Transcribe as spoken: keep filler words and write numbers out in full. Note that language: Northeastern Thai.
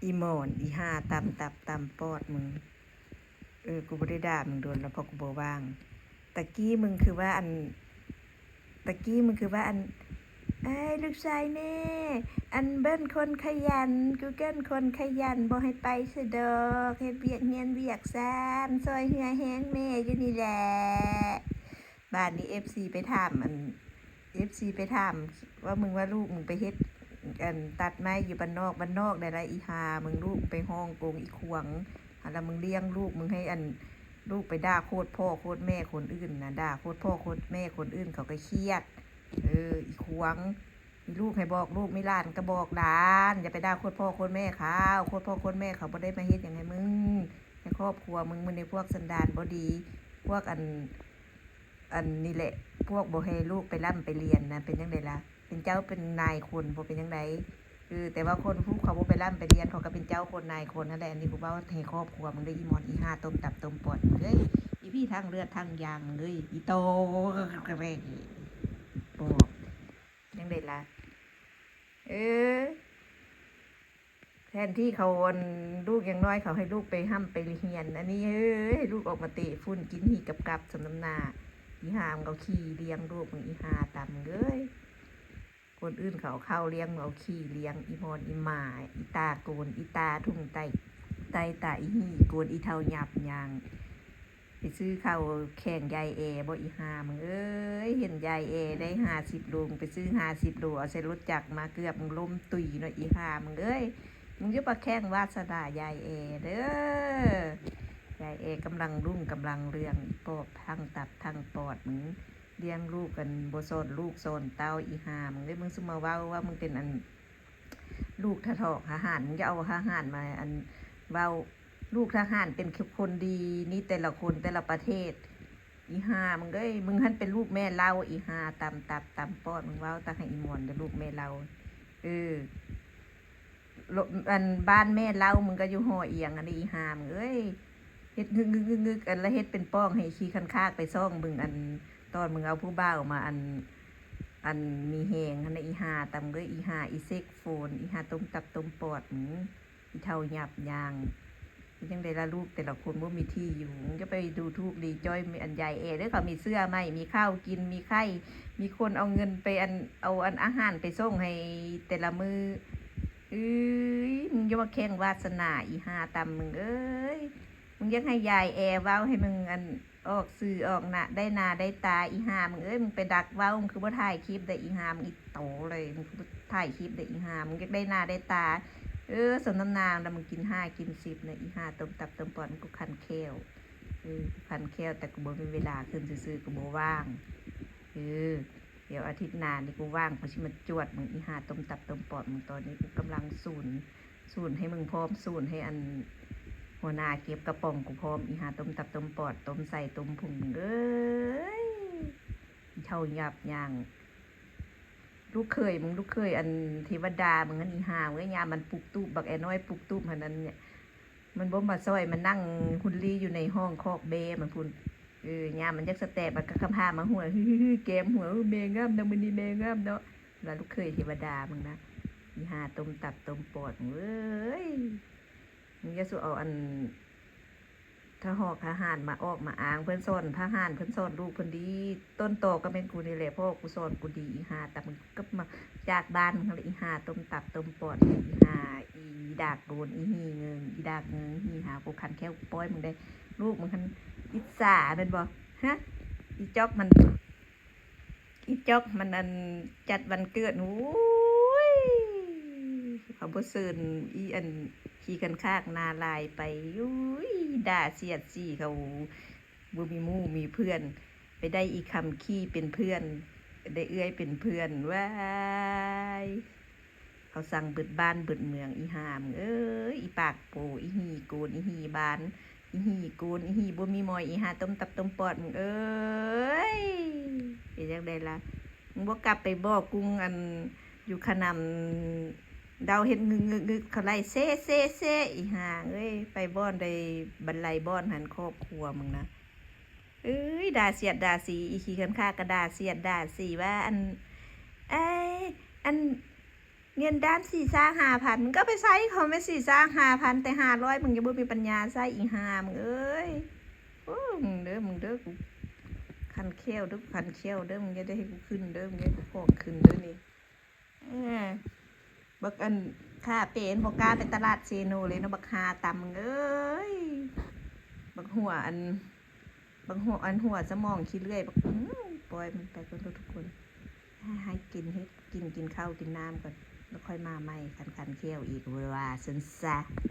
อีหมอน อีห่าตำตับตำปอดมึง เออ กูบ่ได้ด่ามึงโดนแล้ว เพราะกูบ่ว่าง ตะกี้มึงคือว่าอัน ตะกี้มึงคือว่าอัน เอ้ย ลูกชายแม่ อันเบิ้นคนขยัน กูเกิลคนขยัน บ่ให้ไปสะดอก เฮ็ดเวียกเฮียนเวียกซาน ซอยเฮือแฮงแม่อยู่นี่แหละ บาดนี้เอฟซีไปถามอัน เอฟซีไปถามว่ามึงว่าลูกมึงไปเฮ็ด อันตัดไม้อยู่บ้านนอก บ้านนอกได้ละอีห่า มึงลูกไปฮ่องกงอีขวาง อันละมึงเลี้ยงลูกมึงให้อัน ลูกไปด่าโคตรพ่อโคตรแม่คนอื่นนะ ด่าโคตรพ่อโคตรแม่คนอื่นเขาก็เครียด เออ อีขวาง มีลูกให้บอกลูก มีหลานก็บอกหลาน อย่าไปด่าโคตรพ่อโคตรแม่เขา โคตรพ่อโคตรแม่เขาบ่ได้มาเฮ็ดหยังให้มึง ให้ครอบครัวมึง มึงในพวกสันดานบ่ดี พวกอัน อันนี้แหละ พวกบ่ให้ลูกไปร่ำไปเรียนนะ เป็นจั่งใดล่ะ เป็นเจ้าเป็นนายคนบ่เป็นจั่งใด เออ แต่ว่าคนผู้เขาบ่ไปร่ำไปเรียน เขาก็เป็นเจ้าคนนายคนนั่นแหละ อันนี้กูเว้าให้ครอบครัวมึงเด้อ อีหมอน อีห่า ต้มตับต้มปอดมึงเด้อ อีผีทั้งเลือดทั้งยางมึงเด้อ อีโตกระแกรก บอก จั่งใดล่ะ เออ แทนที่เขาอัน ลูกยังน้อยเขาให้ลูกไปร่ำไปเรียน อันนี้ เอ้ย ให้ลูกออกมาเตะฝุ่นกินหี่กับกับสำน้ำหน้า อีห่า มึงเอาขี้เลี้ยงลูกมึง อีห่าตำเอ้ย คนอื่นเขาเอาข้าวเลี้ยง มึงเอาขี้เลี้ยง อีหมอน อีหมา อีตาโกน อีตาทุ่งไต ไตตา อีหี่โกน อีเฒ่าหยาบยาง ไปซื้อข้าวแข่งยายแอบ่ อีห่า มึงเอ้ย เห็นยายแอได้ห้าสิบโล มึงไปซื้อห้าสิบโล เอาใส่รถจักรมา เกือบมึงล้มตุยเนาะ อีห่า มึงเอ้ย มึงอย่ามาแข่งวาสนายายแอเด้อ ยายแอกำลังรุ่งกำลังเรือง อีปอบทั้งตับทั้งปอดมึง เลี้ยงลูกกันบ่สอนลูกสอนเต้า อีห่า มึงเอ้ย มึงสิมาเว้าว่ามึงเป็นอัน ลูกทะเถาะทหาร มึงอย่าเอาทหารมาอันเว้า ลูกทหารเป็นคนดี นี่แต่ละคนแต่ละประเทศ อีห่า มึงเอ้ย มึงหั้นเป็นลูกแม่เหล้า อีห่า ตำตับตำปอด มึงเว้าแต่ให้อีหมอนเด้อ ลูกแม่เหล้า เออ โล- อันบ้านแม่เหล้า มึงก็อยู่หอเอียง อันนี้ อีห่า มึงเอ้ย เฮ็ดงึกงึกงึกงึก อันละเฮ็ดเป็นป้องให้ขี้คันคากไปซ่องมึง อันตอนมึงเอาผู้บ่าวมา อัน อันมีแฮงหั้นนะ อีห่าตำเอ้ย อีห่า อีเซ็กโฟน อีห่าต้มตับต้มปอดมึง อีเฒ่าหยาบยาง เป็นจั่งใดล่ะ ลูกแต่ละคนบ่มีที่อยู่ มึงจะไปดูถูกดีจ้อย มีอันยายแอเด้อ เขามีเสื้อใหม่ มีข้าวกิน มีไข่ มีคนเอาเงินไปอัน เอาอันอาหารไปส่งให้แต่ละมื้อ เอ้ย มึงอย่ามาแข่งวาสนา อีห่าตำมึงเอ้ย มึงอยากให้ยายแอเว้าให้มึงอันออกสื่อออกหน้า ได้หน้าได้ตา อีห่ามึงเอ้ย มึงไปดักเว้า มึงคือบ่ถ่ายคลิปเด้อ อีห่ามึง อีโตเลย มึงคือบ่ถ่ายคลิปเด้อ อีห่ามึงอยากได้หน้าได้ตา เออ สมน้ำหน้า แล้วมึงกินห้ากินสิบเนี่ย อีห่าต้มตับต้มปอด มึง กูคันแข้ว เออ กูคันแข้ว แต่กูบ่มีเวลา ขึ้นซื่อๆ กูบ่ว่าง เออ เดี๋ยวอาทิตย์หน้านี่กูว่าง กูสิมาจวดมึง อีห่าต้มตับต้มปอดมึง ตอนนี้กูกำลังสูน สูนให้มึงพร้อม สูนให้อันหัวหน้าเก็บกระป๋องกูพร้อม อีห่าต้มตับต้มปอด ต้มไส้ต้มพุง เอ้ย อีเฒ่าหยาบยาง ลูกเขยมึง ลูกเขยอันเทวดามึง อันอีห่ามึงเอ้ย ยามมันปลุกตูบ บักแอน้อยปลุกตูบหั้น อันเนี่ย มันบ่มาซ่อย มันนั่งหุนลี่อยู่ในห้องคอกแบ้มันพุ้น เออ ยามมันอยากสะแตะ มันก็คำพามาหัว ฮือๆๆ แก้มหัว เออ แม่งามเนาะ มื้อนี้แม่งามเนาะ แล้วลูกเขยเทวดามึงนะ อีห่าต้มตับต้มปอดมึงเอ้ย มึงอย่าสู้เอาอัน ทหอกทหารมาออกมาอ้าง เพิ่นสอนทหาร เพิ่นสอนลูกเพิ่นดี ต้นตอก็แม่นกูนี่แหละ พ่อกูสอนกูดี อีห่า แต่มึงก็มาจากบ้านมึงนั่นแหละ อีห่าต้มตับต้มปอด อีห่า อีดากโดน อีหี่เงิง อีดากเงิง หี่หา กูคันแข้ว กูป้อยมึงได้ ลูกมึงคันอิจฉาแม่นบ่ ฮะ อีจ๊อกมัน อีจ๊อกมันอันจัดวันเกิด โอ้ย เขาบ่เชิญอีอันขี้คันคากหน้าลายไป อุ้ย ด่าเสียดสีเขา บ่มีหมู่มีเพื่อน ไปได้อีคำขี้เป็นเพื่อน ได้เอื้อยเป็นเพื่อน ว้าย เขาสั่งเบิดบ้านเบิดเมือง อีห่ามึงเอ้ย อีปากโป อีหี่โกน อีหี่บาน อีหี่โกน อีหี่บ่มีมอย อีห่าต้มตับต้มปอดมึงเอ้ย เป็นจั่งใดล่ะ มึงบ่กลับไปบอกกุ้งอันอยู่ขนำ เดาเฮ็ดงึกๆๆ เขาไล่เซะๆๆ อีห่าเอ้ย ไปบ่อนใดบันไลบ่อนหั้น ครอบครัวมึงนะ เอ้ย ด่าเสียดด่าสี อีขี้คันคากก็ด่าเสียดด่าสีว่าอัน เอ้ย อัน เงินดามสี่สามห้าพัน มึงก็ไปใช้เขาไม่สี่สามห้าพัน แต่ห้าร้อย มึงยังบ่มีปัญญาใช้อีกห้า มึงเอ้ย โอ้ มึงเด้อ มึงเด้อ กูคันแข้วเด้อ กูคันแข้วเด้อ มึงอย่าได้ให้กูขึ้นเด้อ มึงอย่าให้กูของขึ้นเด้อนี่ เออ บักอัน ค่าเปนบ่กล้าไปตลาดเซโนเลยเนาะ บักหาตำ มึงเอ้ย บักหัวอัน บักหัวอันหัวสมองขี้เลื่อย บัก อื้อ ปล่อยมันไปก่อนเด้อทุกคน ให้ ให้กิน ให้กิน กินข้าวกินน้ำก่อน แล้วค่อยมาใหม่ คันๆ แข้วอีก ว่าซั่นซะ